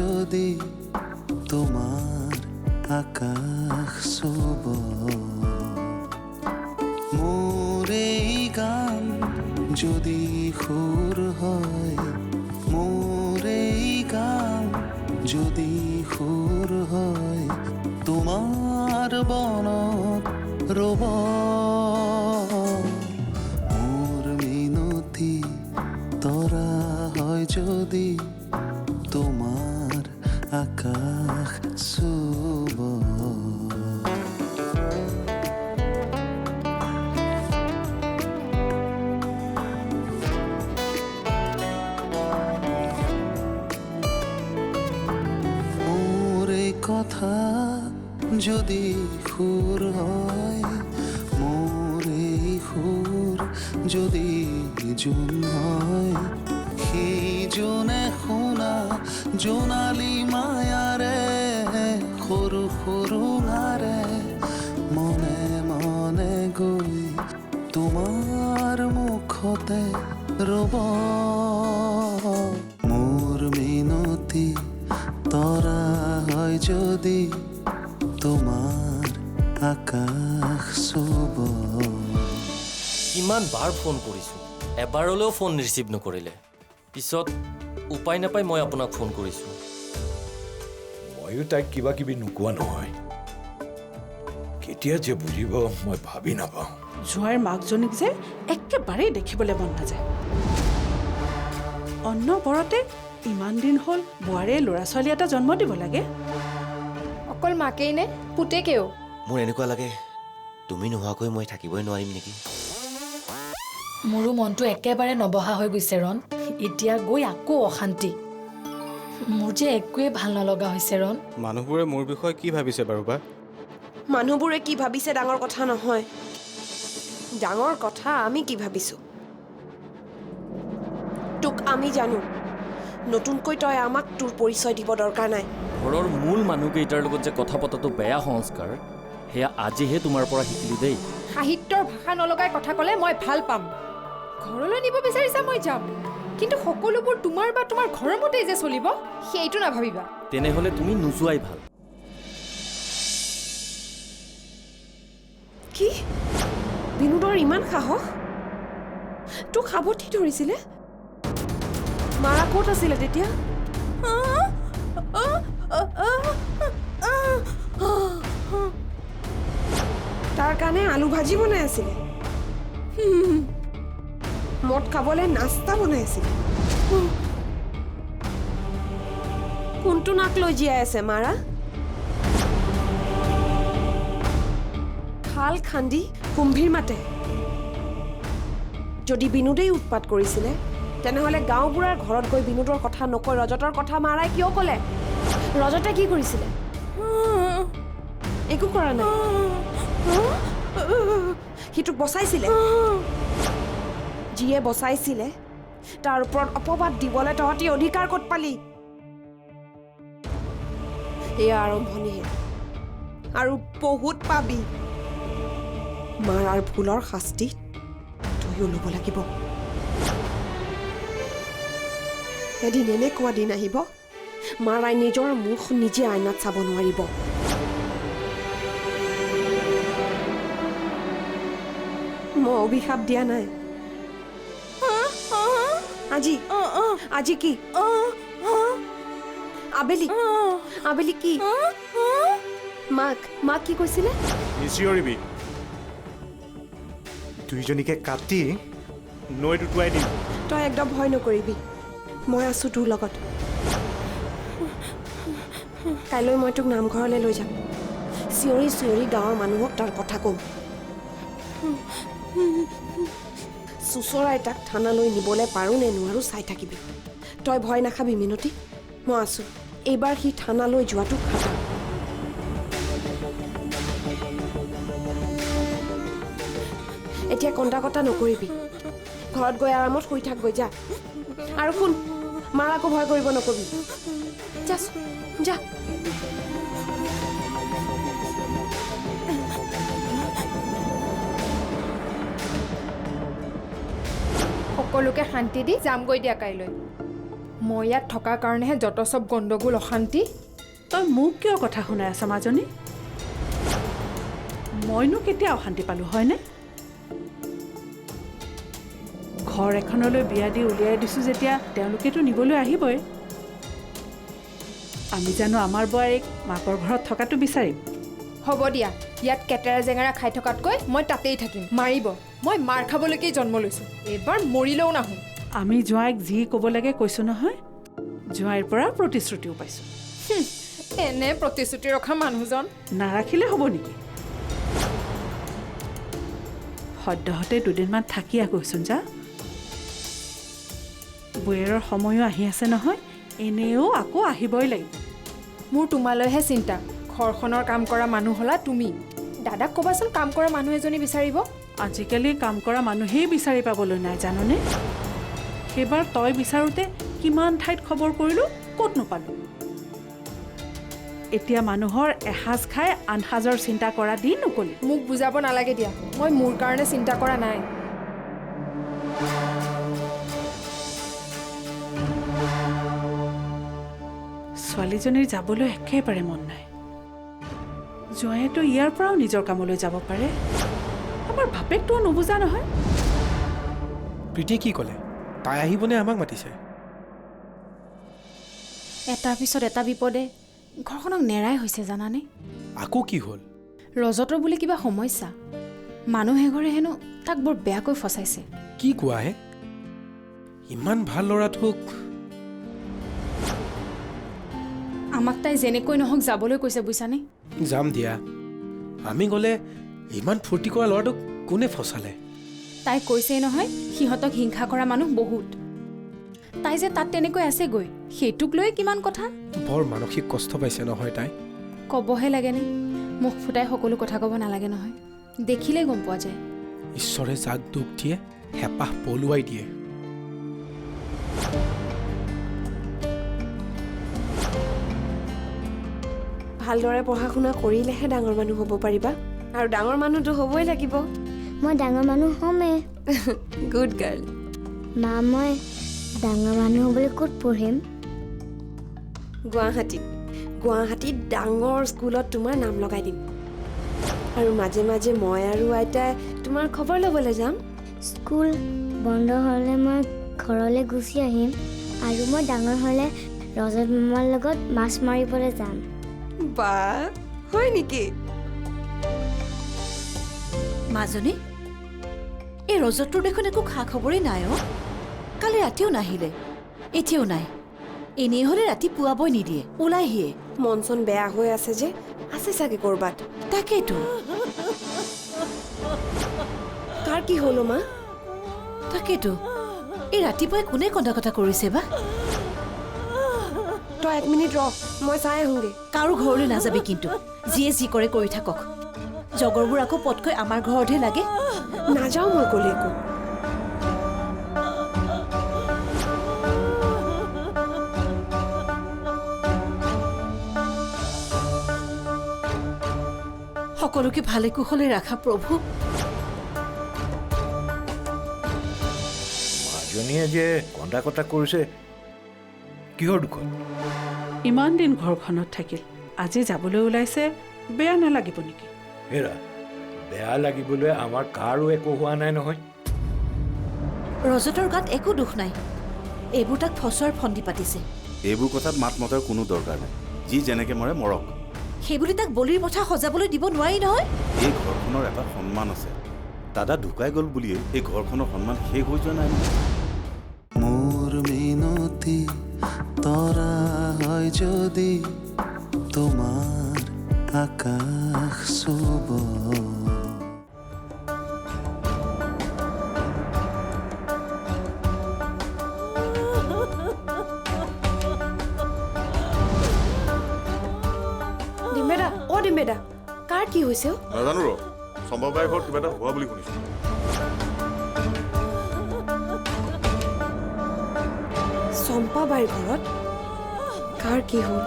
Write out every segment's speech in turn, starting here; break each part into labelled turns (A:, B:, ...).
A: যদি তোমাৰ আকাশ চুব, মোৰ এই গান যদি সুৰ হয়, মোৰ এই গান যদি সুৰ হয়, তোমাৰ বনত ৰব। মোৰ মিনতি তৰা হয় যদি তোমাৰ আকাশ চুব। মোৰ এই কথা যদি সুৰ হয়, মোৰ এই সুৰ যদি জোন হয়, সেই জোনে শুনা জোনালী মায়াৰে সৰু সৰু নাৰে মনে মনে গৈ তোমাৰ মুখতে ৰব। মোৰ মিনতি তৰা হয় যদি তোমাৰ আকাশ চুব।
B: কিমান বাৰ ফোন কৰিছোঁ, এবাৰলৈও ফোন ৰিচিভ নকৰিলে। পিছত উপায় নাপাই মই আপোনাক ফোন কৰিছোঁ।
C: ময়ো তাইক কিবা কিবি নোকোৱা নহয়, কেতিয়া যে বুজিব মই ভাবি নাপাওঁ।
D: জোঁৱাইৰ মাকজনীক যে একেবাৰেই দেখিবলৈ মন নাযায়। অন্নবৰতে ইমান দিন হ'ল বোৱাৰীয়ে ল'ৰা ছোৱালী এটা জন্ম দিব লাগে।
E: অকল মাকেই নে পুতেকেও?
F: মোৰ এনেকুৱা লাগে তুমি নোহোৱাকৈ মই থাকিবই নোৱাৰিম নেকি।
G: মোৰো মনটো একেবাৰে নবহা হৈ গৈছে ৰণ। এতিয়া গৈ আকৌ অশান্তি। মোৰ যে একোৱে ভাল নলগা হৈছে ৰণ।
H: মানুহবোৰে মোৰ বিষয়ে কি ভাবিছে বাৰু বা?
I: মানুহবোৰে কি ভাবিছে ডাঙৰ কথা নহয়, ডাঙৰ কথা আমি কি ভাবিছো। তোক আমি জানো, নতুনকৈ তই আমাক তোৰ পৰিচয় দিব দৰকাৰ নাই।
B: ঘৰৰ মূল মানুহকেইটাৰ লগত যে কথা পতাটো বেয়া সংস্কাৰ, সেয়া আজিহে তোমাৰ পৰা শিকিলো দেই।
E: সাহিত্যৰ ভাষা নলগাই কথা ক'লে মই ভাল পাম। ঘৰলৈ নিব বিচাৰিছা মই যাম, কিন্তু সকলোবোৰ তোমাৰ বা তোমাৰ ঘৰৰ মতেই যে চলিব সেইটো নাভাবিবা।
B: তেনেহ'লে তুমি নোযোৱাই ভাল।
I: কি বিনোদৰ ইমান সাহস? তোক সাৱটি ধৰিছিলে? মাৰা ক'ত আছিলে তেতিয়া? তাৰ কাৰণে আলু ভাজি বনাই আছিলে, মদ খাবলৈ নাস্তা বনাই আছিলে। কোনটো নাক লৈ জীয়াই আছে মাৰা? খাল খান্দি কুম্ভীৰ মাতে। যদি বিনোদেই উৎপাত কৰিছিলে তেনেহ'লে গাঁওবুঢ়াৰ ঘৰত গৈ বিনোদৰ কথা নকৈ ৰজতৰ কথা মাৰাই কিয় ক'লে?
E: ৰজতে কি কৰিছিলে?
I: একো কৰা নাই, সি তোক বচাইছিলে। যিয়ে বচাইছিলে তাৰ ওপৰত অপবাদ দিবলৈ তহঁতি অধিকাৰ ক'ত পালি? এয়া আৰম্ভণিহে, আৰু বহুত পাবি। মাৰাৰ ভুলৰ শাস্তি তয়ো ল'ব লাগিব। এদিন এনেকুৱা দিন আহিব মাৰাই নিজৰ মুখ নিজে আইনাত চাব নোৱাৰিব। মই অভিশাপ দিয়া নাই। আজি আজি কি? আবেলি আবেলি কি?
E: মাক মাক কি কৈছিলে?
H: নিচিঞৰিবি, দুইজনীকে কাটি নৈত উটুৱাই দিম।
I: তই একদম ভয় নকৰিবি, মই আছো তোৰ লগত। কাইলৈ মই তোক নামঘৰলৈ লৈ যাম। চিঞৰি চিঞৰি গাঁৱৰ মানুহক তাৰ কথা ক'ম। চুচৰাই তাক থানালৈ নিবলৈ পাৰোঁ নে নোৱাৰোঁ চাই থাকিবি। তই ভয় নাখাবি মিনতি, মই আছোঁ। এইবাৰ সি থানালৈ যোৱাটো খাটাং। এতিয়া কন্দা কটা নকৰিবি, ঘৰত গৈ আৰামত শুই থাকগৈ যা। আৰু শুন, মাৰ আকৌ ভয় কৰিব নকবি। যাচোন যা।
E: সকলোকে শান্তি দি যামগৈ দিয়া কাইলৈ। মই ইয়াত থকাৰ কাৰণেহে যত চব গণ্ডগোল অশান্তি।
D: তই মোক কিয় কথা শুনাই আছ মাজনী? মইনো কেতিয়া অশান্তি পালোঁ হয়নে? ঘৰ এখনলৈ বিয়া দি উলিয়াই দিছোঁ যেতিয়া তেওঁলোকেতো নিবলৈ আহিবই। আমি জানো আমাৰ বোৱাৰীক মাকৰ ঘৰত থকাটো বিচাৰিম?
E: হ'ব দিয়া, ইয়াত কেটেৰা জেঙেৰা খাই থকাতকৈ মই তাতেই থাকিম। মাৰিব, মই মাৰ খাবলৈকেই জন্ম লৈছোঁ, এইবাৰ মৰিলেও নাহোঁ।
D: আমি জোঁৱাইক যি ক'ব লাগে কৈছোঁ নহয়, জোঁৱাইৰ পৰা প্ৰতিশ্ৰুতিও পাইছোঁ।
E: এনে প্ৰতিশ্ৰুতি ৰখা মানুহজন
D: নাৰাখিলে হ'ব নেকি? সদ্যহতে দুদিনমান থাকি আগৈচোন যা। বৈয়েৰৰ সময়ো আহি আছে নহয়, এনেও আকৌ আহিবই লাগিব।
E: মোৰ তোমালৈহে চিন্তা, ঘৰখনৰ কাম কৰা মানুহ হ'লা তুমি। দাদাক ক'বাচোন কাম কৰা মানুহ এজনী বিচাৰিব।
D: আজিকালি কাম কৰা মানুহেই বিচাৰি পাবলৈ নাই জাননে? সেইবাৰ তই বিচাৰোঁতে কিমান ঠাইত খবৰ কৰিলোঁ, ক'ত নোপালোঁ। এতিয়া মানুহৰ এসাঁজ খাই আন সাঁজৰ চিন্তা কৰা দিন নকলি।
E: মোক বুজাব নালাগে দিয়া, মই মোৰ কাৰণে চিন্তা কৰা নাই।
D: ছোৱালীজনীৰ যাবলৈ একেবাৰে মন নাই। জোঁৱায়েতো ইয়াৰ পৰাও নিজৰ কামলৈ যাব পাৰে, আমাৰ বাপেকটোও নুবুজা নহয়।
J: প্ৰীতিয়ে কি ক'লে? তাই আহিবনে আমাক মাতিছে?
K: এটাৰ পিছত এটা বিপদে ঘৰখনক নেৰাই হৈছে জানানে?
J: আকৌ কি হ'ল?
K: ৰজতৰ বুলি কিবা সমস্যা, মানুহ এঘৰে হেনো তাক বৰ বেয়াকৈ ফচাইছে।
J: কি কোৱাহে? ইমান ভাল ল'ৰাটোক!
K: আমাক তাই যেনেকৈ নহওক যাবলৈ কৈছে বুজিছানে?
J: যাম দিয়া, আমি গ'লে ইমান ফূৰ্তি কৰা ল'ৰাটোক কোনে ফচালে?
K: তাই কৈছেই নহয় সিহঁতক হিংসা কৰা মানুহ বহুত। তাই যে তাত তেনেকৈ আছেগৈ সেইটোক লৈ কিমান কথা।
J: বৰ মানসিক কষ্ট পাইছে নহয় তাই।
K: ক'বহে লাগেনে? মুখ ফুটাই সকলো কথা ক'ব নালাগে নহয়, দেখিলেই গম পোৱা যায়।
J: ঈশ্বৰে যাক দুখ দিয়ে হেঁপাহ পলুৱাই দিয়ে।
I: ভালদৰে পঢ়া শুনা কৰিলেহে ডাঙৰ মানুহ হ'ব পাৰিবা, আৰু ডাঙৰ মানুহটো হ'বই লাগিব।
L: মই ডাঙৰ মানুহ হ'মেই।
I: Good girl.
L: মা, মই ডাঙৰ মানুহ হ'বলৈ ক'ত পঢ়িম?
I: গুৱাহাটীত। গুৱাহাটীত ডাঙৰ স্কুলত তোমাৰ নাম লগাই দিম, আৰু মাজে মাজে মই আৰু আইতাই তোমাৰ খবৰ ল'বলৈ যাম।
L: স্কুল বন্ধ হ'লে মই ঘৰলৈ গুচি আহিম, আৰু মই ডাঙৰ হ'লে ৰজত মামাৰ লগত মাছ মাৰিবলৈ যাম।
I: বা, হয় নেকি?
M: মাজনী, এই ৰজতটোৰ দেখোন একো খা খবৰেই নাই অ'। কালি ৰাতিও নাহিলে, এতিয়াও নাই। এনেই হ'লে ৰাতি পুৱাবই নিদিয়ে, ওলাইহিয়ে।
I: মন চন বেয়া হৈ আছে যে, আছে চাগে ক'ৰবাত।
M: তাকেইতো।
I: কাৰ কি হ'ল মা?
M: তাকেইতো, এই ৰাতিপুৱাই কোনে কন্দা কটা কৰিছে বা?
I: তই এক মিনিট ৰ, মই চাই আহোঁগে।
M: কাৰো ঘৰলৈ নাযাবি কিন্তু, যিয়ে যি কৰে কৰি থাকক। জগৰবোৰ আকৌ পটকৈ আমাৰ ঘৰতহে লাগে।
I: নাযাওঁ মই ক'লেকো।
M: সকলোকে ভালে কুশলে ৰাখা প্ৰভু।
C: মাজনীয়ে যে কন্দা কটা কৰিছে কিহৰ দুখত?
D: ইমান দিন ঘৰখনত থাকিল, আজি যাবলৈ ওলাইছে, বেয়া নালাগিব নেকি?
C: হেৰা, বেয়া লাগিবলৈ আমাৰ কাৰো একো হোৱা নাই নহয়।
M: ৰজতৰ গাত একো দুখ নাই, এইবোৰ তাক ফচোৱাৰ ফন্দি পাতিছে।
N: এইবোৰ কথাত মাত মতাৰ কোনো দৰকাৰ নাই, যি যেনেকে মৰে মৰক।
M: সেইবুলি তাক বলিৰ পঠা সজাবলৈ দিব নোৱাৰি নহয়।
N: এই ঘৰখনৰ এটা সন্মান আছে, দাদা ঢুকাই গ'ল বুলিয়ে এই ঘৰখনৰ সন্মান শেষ হৈ যোৱা নাই নহয়।
A: মোৰ মিনতি তৰা হয় যদি তোমাৰ আকাশ চুব।
I: ডিম্বেদা, অ ডিম্বেদা, কাৰ কি হৈছে?
N: নাজানো ৰ, চম্পাবাইৰ ঘৰত কিবা এটা হোৱা বুলি শুনিছো।
I: চম্পাবাইৰ ঘৰত কাৰ কি হ'ল?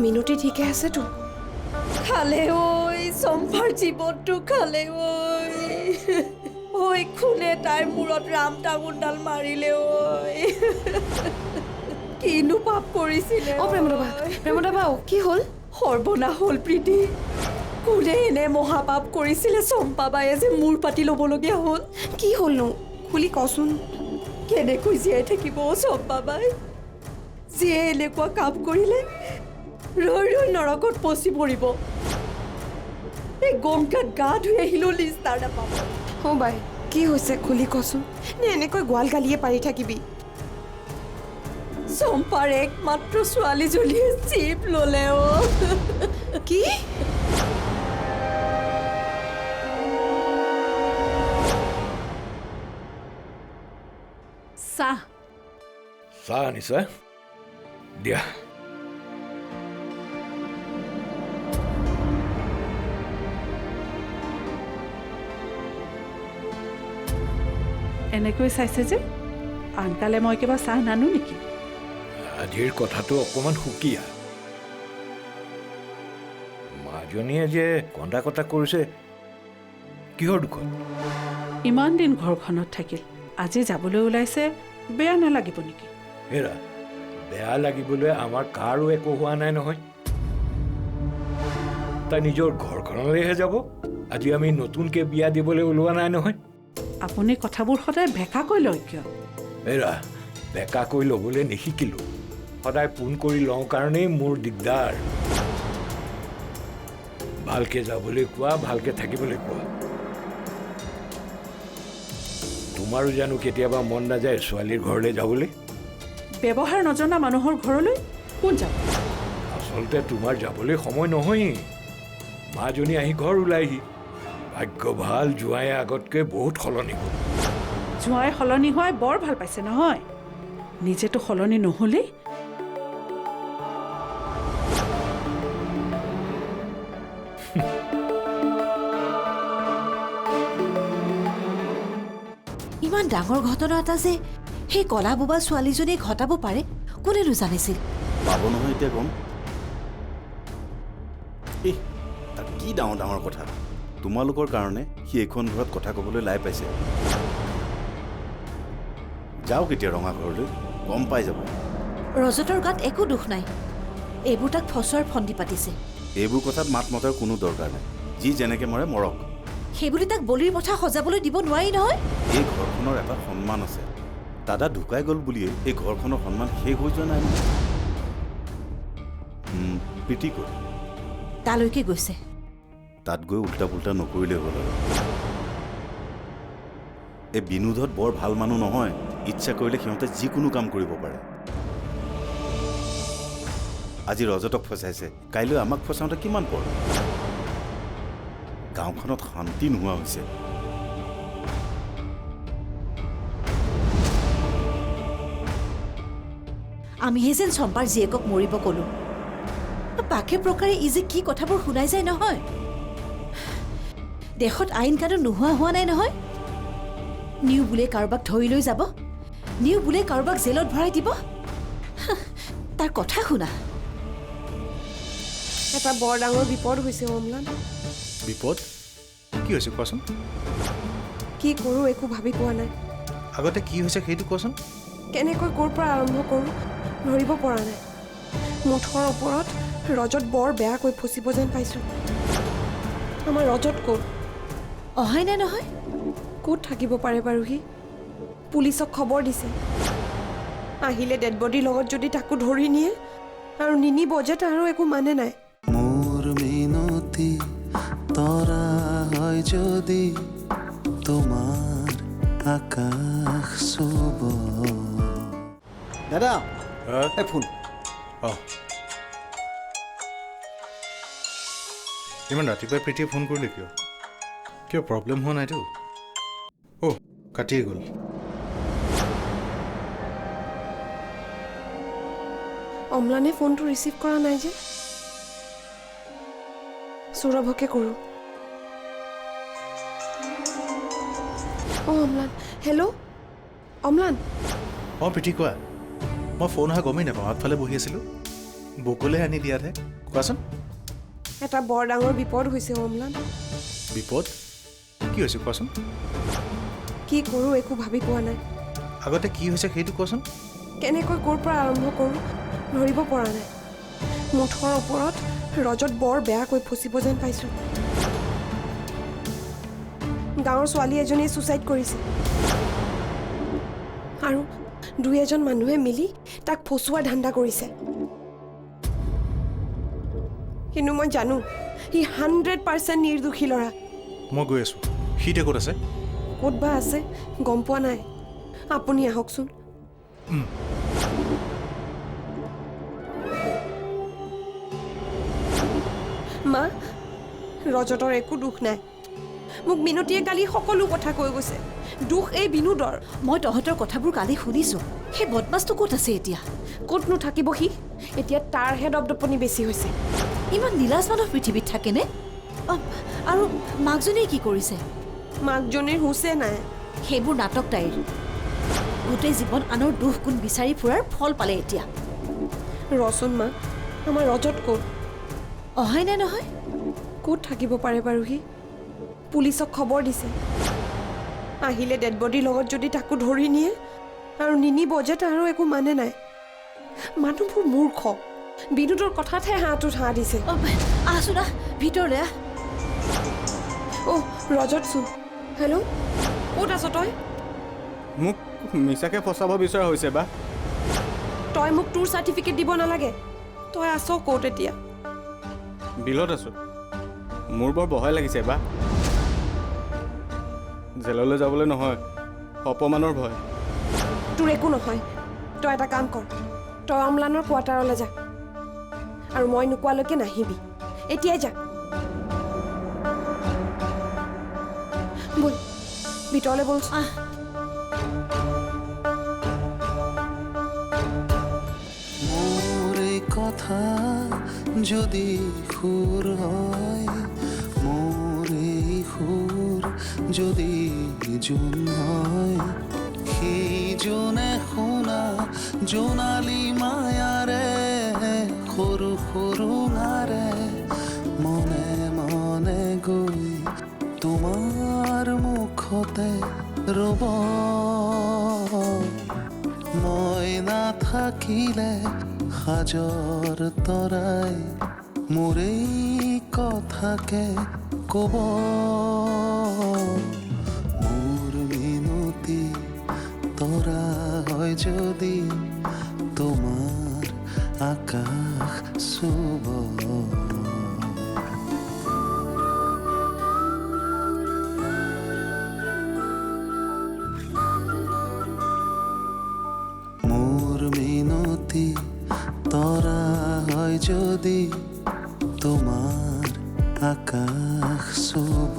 I: মিনতি ঠিকে আছেতো?
M: খালে ঐ, চম্পাৰ জীৱনটো খালে ঐ।
O: ঐ কোনে তাইৰ মূৰত ৰাম টাঙোনডাল মাৰিলে ঐ? কিনো পাপ কৰিছিলে?
I: অ প্ৰেমলতা বা, প্ৰেমলতা বা, কি হ'ল?
O: সৰ্বনাশ হ'ল প্ৰীতি। কোনে এনে মহাপাপ কৰিছিলে চম্পাবায়ে যে মূৰ পাতি ল'বলগীয়া হ'ল?
I: কি হ'লনো খুলি কচোন।
O: কেনেকৈ জীয়াই থাকিব চম্পাবাই? যিয়ে এনেকুৱা কাম কৰিলে ৰৈ ৰৈ নৰকত পচি মৰিব। এই গংগাত গা ধুই আহিলেও নিস্তাৰ নাপাব।
I: অ বাই, কি হৈছে খুলি কচোন। নে এনেকৈ গোৱাল গালিয়ে পাৰি থাকিবি?
O: চম্পাৰ একমাত্ৰ ছোৱালীজনীয়ে জীপ ল'লে অ।
I: কি?
D: চাহ
C: চাহ আনিছা দিয়া।
D: এনেকৈ চাইছে যে আনকালে মই কিবা চাহ নানো নেকি?
C: আজিৰ কথাটো অকণমান সুকীয়া। মাজনীয়ে যে কন্দা কটা কৰিছে কিহৰ দুখত?
D: ইমান দিন ঘৰখনত থাকিল, আজি যাবলৈ ওলাইছে, বেয়া নালাগিব নেকি?
C: হেৰা, বেয়া লাগিবলৈ আমাৰ কাৰো একো হোৱা নাই নহয়। তাই নিজৰ ঘৰখনলৈহে যাব, আজি আমি নতুনকৈ বিয়া দিবলৈ ওলোৱা নাই নহয়।
D: আপুনি কথাবোৰ সদায় বেকাকৈ লয় কিয়?
C: হেৰা, বেকাকৈ ল'বলৈ নিশিকিলোঁ, সদায় পোন কৰি লওঁ কাৰণেই মোৰ দিগদাৰ। ভালকে যাবলৈ কোৱা, ভালকে থাকিবলৈ কোৱা। তোমাৰো জানো কেতিয়াবা মন নাযায় ছোৱালীৰ ঘৰলৈ যাবলৈ?
D: ব্যৱহাৰ নজনা মানুহৰ ঘৰলৈ কোন যাব?
C: আচলতে তোমাৰ যাবলৈ সময় নহয়েই। মাজনী আহি ঘৰ ওলাইহি। ভাগ্য ভাল, জোঁৱাই আগতকৈ বহুত সলনি হ'ল।
D: জোঁৱাই সলনি হোৱাই বৰ ভাল পাইছে নহয়? নিজেতো সলনি নহ'লেই।
M: ইমান ডাঙৰ ঘটনা এটা যে সেই কলা বোবা ছোৱালীজনীয়ে ঘটাব পাৰে কোনেনো জানিছিল?
N: পাব নহয় এতিয়া গম। এই তাৰ কি ডাঙৰ ডাঙৰ কথা! তোমালোকৰ কাৰণে সি এইখন ঘৰত কথা ক'বলৈ লাই পাইছে। যাওক এতিয়া ৰঙা ঘৰলৈ, গম পাই যাব।
M: ৰজতৰ গাত একো দোষ নাই, এইবোৰ তাক ফচোৱাৰ ফন্দি পাতিছে।
N: এইবোৰ কথাত মাত মতাৰ কোনো দৰকাৰ নাই, যি যেনেকে মৰে মৰক।
M: সেইবুলি তাক বলিৰ পঠা সজাবলৈ দিব নোৱাৰি নহয়।
N: এই ঘৰখনৰ এটা সন্মান আছে। দাদা ঢুকাই গ'ল বুলিয়ে এই ঘৰখনৰ সন্মান শেষ হৈ যোৱা নাই নহয়। প্ৰীতি ক'ত?
M: তালৈকে গৈছে।
N: তাত গৈ উল্টা পুল্টা নকৰিলেই হ'ল আৰু। এই বিনোদত বৰ ভাল মানুহ নহয়, ইচ্ছা কৰিলে সিহঁতে যিকোনো কাম কৰিব পাৰে। আজি ৰজতক ফচাইছে, কাইলৈ আমাক ফচাওঁতে কিমান পৰ। গাঁওখনত শান্তি নোহোৱা হৈছে।
M: আমিহে যেন চম্পাৰ জীয়েকক মৰিব ক'লো। পাকে প্ৰকাৰে ই যে কি কথাবোৰ শুনাই যায় নহয়। দেশত আইন কানুন নোহোৱা হোৱা নাই নহয়। নিউ বোলে কাৰোবাক ধৰি লৈ যাব, নিউ বোলে কাৰোবাক জেলত ভৰাই দিব। তাৰ কথা শুনা।
I: এটা বৰ ডাঙৰ বিপদ হৈছে অম্লান।
H: বিপদ কি হৈছে কোৱাচোন?
I: কি কৰোঁ একো ভাবি পোৱা নাই।
H: আগতে কি হৈছে সেইটো কোৱাচোন।
I: কেনেকৈ ক'ৰ পৰা আৰম্ভ কৰোঁ ধৰিব পৰা নাই। মুঠৰ ওপৰত ৰজত বৰ বেয়াকৈ ফচিব যেন পাইছোঁ। আমাৰ ৰজত ক'ত?
M: অহাই নাই নহয়।
I: ক'ত থাকিব পাৰে বাৰু সি? পুলিচক খবৰ দিছে, আহিলে ডেড বডিৰ লগত যদি তাকো ধৰি নিয়ে আৰু নিনিব যে তাৰো একো মানে নাই।
A: মোৰ মিনতি তৰা হয় যদি তোমাৰ আকাশ চুব।
P: দাদা, এই ফোন।
H: অঁ, ইমান ৰাতিপুৱাই প্ৰীতিয়ে ফোন কৰিলে কিয়? কিয় প্ৰব্লেম হোৱা নাইতো? অ' কাটিয়ে গ'ল।
I: অম্লানে ফোনটো ৰিচিভ কৰা নাই যে। সৌৰভকে কৰোঁ। অ' অম্লান, হেল্ল' অম্লান।
H: অঁ প্ৰীতি কোৱা। মই ফোন অহা গমেই নাপাওঁ, আগফালে বহি আছিলোঁ, বকলৈ আনি দিয়াতহে। কোৱাচোন।
I: এটা বৰ ডাঙৰ বিপদ হৈছে অম্লান।
H: বিপদ? কি হৈছে কোৱাচোন?
I: কি কৰোঁ একো ভাবি পোৱা নাই।
H: আগতে কি হৈছে সেইটো কোৱাচোন।
I: কেনেকৈ ক'ৰ পৰা আৰম্ভ কৰোঁ ধৰিব পৰা নাই। মুঠৰ ওপৰত ৰজত বৰ বেয়াকৈ ফচিব যেন পাইছোঁ। গাঁৱৰ ছোৱালী এজনীয়ে ছুচাইড কৰিছে আৰু দুই এজন মানুহে মিলি তাক ফচোৱাৰ ধান্দা কৰিছে। কিন্তু মই জানো সি 100% নিৰ্দোষী ল'ৰা।
H: মই গৈ আছোঁ। সি এতিয়া ক'ত আছে?
I: ক'ত বা আছে গম পোৱা নাই। আপুনি আহকচোন। মা, ৰজতৰ একো দুখ নাই। মোক মিনতিয়ে কালি সকলো কথা কৈ গৈছে। দুখ এই বিনোদৰ।
M: মই তহঁতৰ কথাবোৰ কালি শুনিছোঁ। সেই বদমাছটো ক'ত আছে এতিয়া?
I: ক'তনো থাকিব সি? এতিয়া তাৰহে দপদপনি বেছি হৈছে।
M: ইমান নীলাজ মানুহ পৃথিৱীত থাকেনে? আৰু মাকজনীয়ে কি কৰিছে?
I: মাকজনীৰ হুঁচে নাই।
M: সেইবোৰ নাটক তাইৰ। গোটেই জীৱন আনৰ দুখ গুণ বিচাৰি ফুৰাৰ ফল পালে এতিয়া।
I: ৰচোন মা, আমাৰ ৰজত ক'ত?
M: অহাই নাই নহয়।
I: ক'ত থাকিব পাৰে বাৰু সি? পুলিচক খবৰ দিছে। আহিলে ডেড বডিৰ লগত যদি তাকো ধৰি নিয়ে আৰু নিনিব যে তাৰো একো মানে নাই। মানুহবোৰ মূৰ্খ। বিনোদৰ কথাতহে হাঁহটোত হাঁহ দিছে।
M: আহচোন আহ, ভিতৰলৈ আহ।
I: অ' ৰজতচোন। হেল্ল', ক'ত আছ তই?
P: মোক মিছাকে ফচাব বিচৰা হৈছে বা।
I: তই মোক তোৰ চাৰ্টিফিকেট দিব নালাগে। তই আছ ক'ত এতিয়া?
P: বিলত আছোঁ। মোৰ বৰ ভয় লাগিছে বা। জেললৈ যাবলৈ নহয়, অপমানৰ ভয়।
I: তোৰ একো নহয়। তই এটা কাম কৰ, তই অম্লানৰ কোৱাৰ্টাৰলৈ যা আৰু মই নোকোৱালৈকে নাহিবি। এতিয়াই যা। ব'ল ভিতৰলৈ ব'ল।
M: আহ।
A: মোৰ এই কথা যদি সুৰ হয়, মোৰ এই সুৰ যদি জোন হয়, সেই জোনে শুনা জোনালী মায়াৰে সৰু সৰুঙাৰে মনে মনে গৈ তোমাৰ মুখতে ৰ'ব। মই নাথাকিলে সাজৰ তৰাই মোৰ এই কথাকে ক'ব। মোৰ মিনতি তৰা হয় যদি তোমাৰ আকাশ চুব। মোৰ মিনতি তৰা হয় যদি তোমাৰ আকাশ চুব।